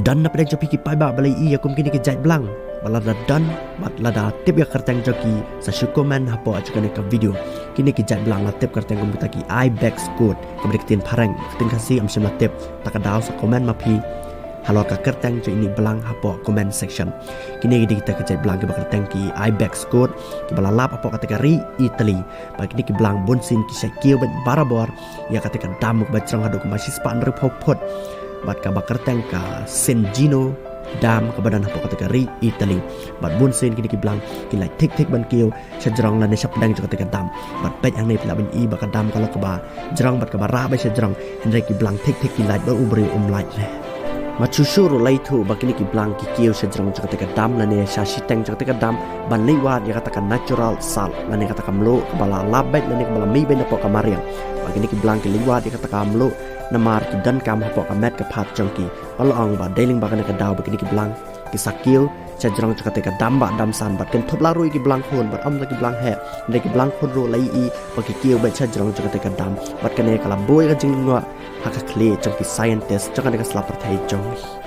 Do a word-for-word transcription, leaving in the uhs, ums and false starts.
Don na pdeng jong phi ki paidbah ba la ïohi ïa kum kine ki jait blang? Ba lada don bad lada tip ïa ka kyrteng jong ki, sa shu comment hapoh jong kane ka video. Kine ki jait blang la tip kyrteng kum kita ki ibex goat. Ka bri ktien phareng, ktien Khasi ym shym la tip. Ta ka daw sa comment ma phi halor ka kyrteng jong ini i blang hapoh comment section. Kine ki dei kita ki jait blang kiba kyrteng ki ibex goat, kiba la lap hapoh kata ka ri Italy. Bad kine ki blang bunsien ki shait kiew beit barabor ïa kata ka dam kaba jrong haduh kumba shispah hynriewphew phut, bad kaba kyrteng ka San Gino Dam, kaba don hapoh kata ka ri Italy. Bad bunsien kine ki blang ki lait thik thik ban kiew sha jrong lane sha pdeng jong kata ka dam. Bad peit hangne phi lah ban i ba ka dam ka long kaba jrong bad kaba rah beit sha jrong, hynrei ki blang thik thik ki lait bad u briew um lait leh. Ym shuh shuh ruh la ïathuh ba kine ki blang ki kiew sha jrong jong kata ka dam lane sha shiteng jong kata ka dam ban leit wad ïa kata ka natural salt lane kata ka mluh kaba la lap beit lane kaba la mih beit napoh ka mariang. Ba kine ki blang ki leit wad ïa kata ka mluh namar ki donkam hapoh ka met ka phad jong ki. Ba la ong ba dei lyngba kane ka daw ba kine ki blang ki sa kiew sha jrong jong kata ka dam ba dam san, bad kynthup la ruh ïa ki blang khun, bad ym tang ki blang heh, hynrei ki blang khun ruh la ïohi ba ki kiew beit sha jrong jong kata ka dam. Bad kane ka la buh ïa ka jinglyngngoh ha ka khlieh jong ki scientist jong kane ka sla pyrthei jong ngi.